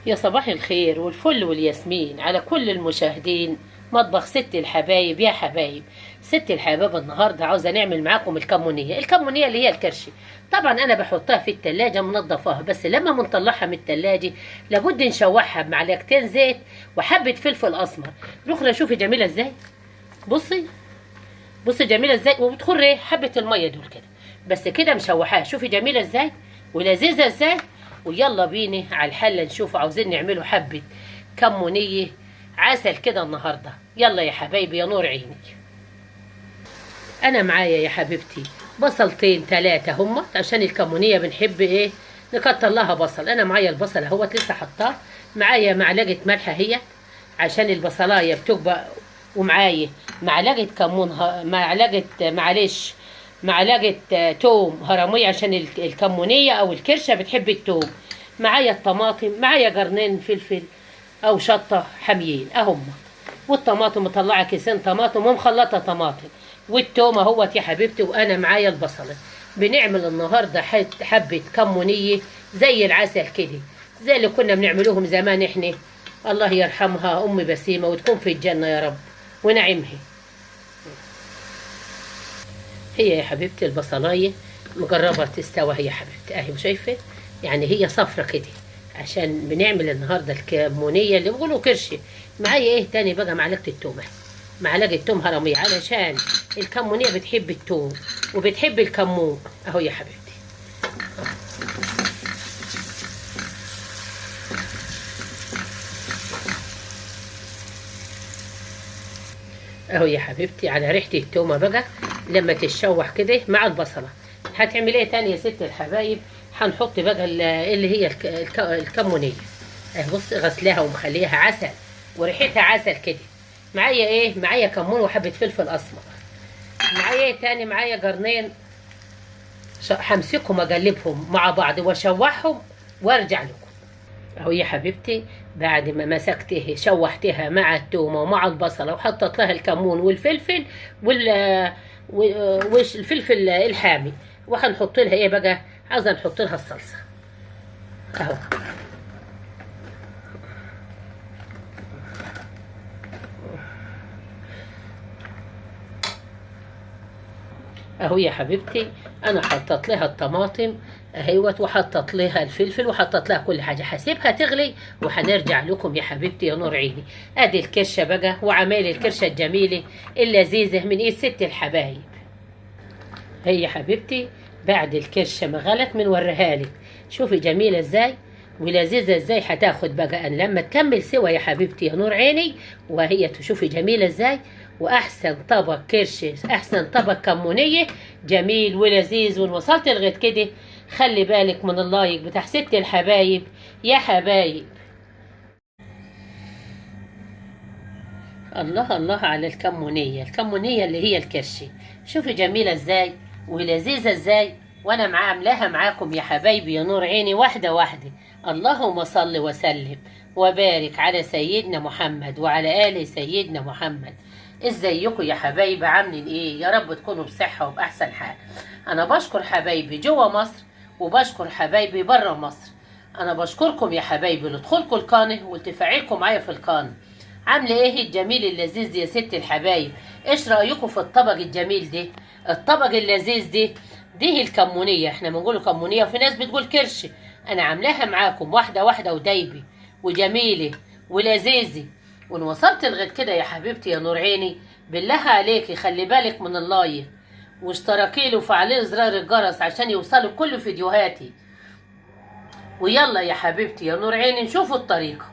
يا صباح الخير والفل والياسمين على كل المشاهدين. مطبخ ست الحبايب يا حبايب. ست الحبايب النهارده عاوزه نعمل معاكم الكمونيه، الكمونيه اللي هي الكرشي. طبعا انا بحطها في التلاجة منضفاها، بس لما بنطلعها من التلاجة لابد نشوحها بمعلقتين زيت وحبه فلفل اسمر. روح شوفي جميلة ازاي، بصي بصي جميلة ازاي، وبتخر ايه حبه المية دول كده بس كده مشوحاها. شوفي جميلة ازاي ولذيذه ازاي. ويلا بينا على الحلة نشوف عاوزين نعمله حبه كمونيه عسل كده النهارده. يلا يا حبايبي يا نور عيني. انا معايا يا حبيبتي بصلتين ثلاثة هما، عشان الكمونيه بنحب ايه نكتر لها بصل. انا معايا البصل اهوت لسه حطاه، معايا معلقه ملح اهي عشان البصلايه بتبقى، ومعايا معلقه كمون، معلقه معلش معلقه توم هرميه عشان الكمونيه او الكرشه بتحب التوم. معايا الطماطم، معايا قرنين فلفل او شطه حاميين اهم، والطماطم مطلعه كيسين طماطم ومخلطه طماطم، والتوم اهوت يا حبيبتي. وانا معايا البصله. بنعمل النهارده حبه كمونيه زي العسل كده، زي اللي كنا بنعملوهم زمان احنا، الله يرحمها ام بسيمه وتكون في الجنة يا رب ونعمها. هي يا حبيبتي البصلايه مجربه تستوى هي يا حبيبتي اهي، شايفه يعني هي صفرة كده عشان بنعمل النهارده الكمونيه اللي بيقولوا كرشه. معايا ايه تاني بقى؟ معلقه التومه، معلقه توم هرميه علشان الكمونيه بتحب التوم وبتحب الكمون اهو يا حبيبتي. اهو يا حبيبتي على ريحه التومه بقى لما تتشوح كده مع البصله. هتعمل ايه تاني يا ست الحبايب؟ هنحط بقى اللي هي الكمونيه اهي، بص غسلاها ومخليها عسل وريحتها عسل كده. معايا ايه؟ معايا كمون وحبه فلفل اسمر. معايا ايه تاني؟ معايا قرنين همسكهم اقلبهم مع بعض واشوحهم وارجع لكم. اهو يا حبيبتي بعد ما مسكتها شوحتها مع التومه ومع البصله وحطت لها الكمون والفلفل والفلفل الحامي، وهنحط لها ايه بقى؟ عاوزه نحط لها الصلصه اهو. اهو يا حبيبتي انا حطيت لها الطماطم اهيوت، وحطت لها الفلفل، وحطت لها كل حاجة. هسيبها تغلي وهنرجع لكم يا حبيبتي يا نور عيني. ادي الكرشه بقى وعمايل الكرشه الجميلة اللذيذة من ايد ست الحبايب. هي يا حبيبتي بعد الكرشه ما غلت من وريها لك، شوفي جميلة ازاي ولذيذه ازاي. هتاخد بقى ان لما تكمل سوا يا حبيبتي يا نور عيني، وهي تشوفي جميلة ازاي. واحسن طبق كرشه، احسن طبق كمونيه، جميل ولذيذ. وان وصلت لغاية كده خلي بالك من اللايك بتاع ست الحبايب يا حبايب. الله الله على الكمونيه، الكمونيه اللي هي الكرشه. شوفي جميلة ازاي ولذيذه ازاي، وانا عاملاها معاكم يا حبايبي يا نور عيني واحدة واحدة. اللهم صل وسلم وبارك على سيدنا محمد وعلى آل سيدنا محمد. ازيكم يا حبايبي؟ عاملين ايه؟ يا رب تكونوا بصحة وبأحسن حال. انا بشكر حبايبي جوه مصر وبشكر حبايبي بره مصر. انا بشكركم يا حبايبي لدخولكم القناة والتفاعلكم معايا في القناة. عامله ايه الجميل اللذيذ يا ست الحبايب؟ ايش رايكم في الطبق الجميل ده، الطبق اللذيذ ده؟ دي الكمونيه، احنا بنقوله كمونيه وفي ناس بتقول كرش. انا عاملاها معاكم واحدة واحدة ودايبه وجميلة ولذيذه. وان وصلت لغاية كده يا حبيبتي يا نور عيني، بالله عليكي خلي بالك من اللايك واشتركي له وفعلي زرار الجرس عشان يوصلوا كل فيديوهاتي. ويلا يا حبيبتي يا نور عيني نشوفوا الطريقة.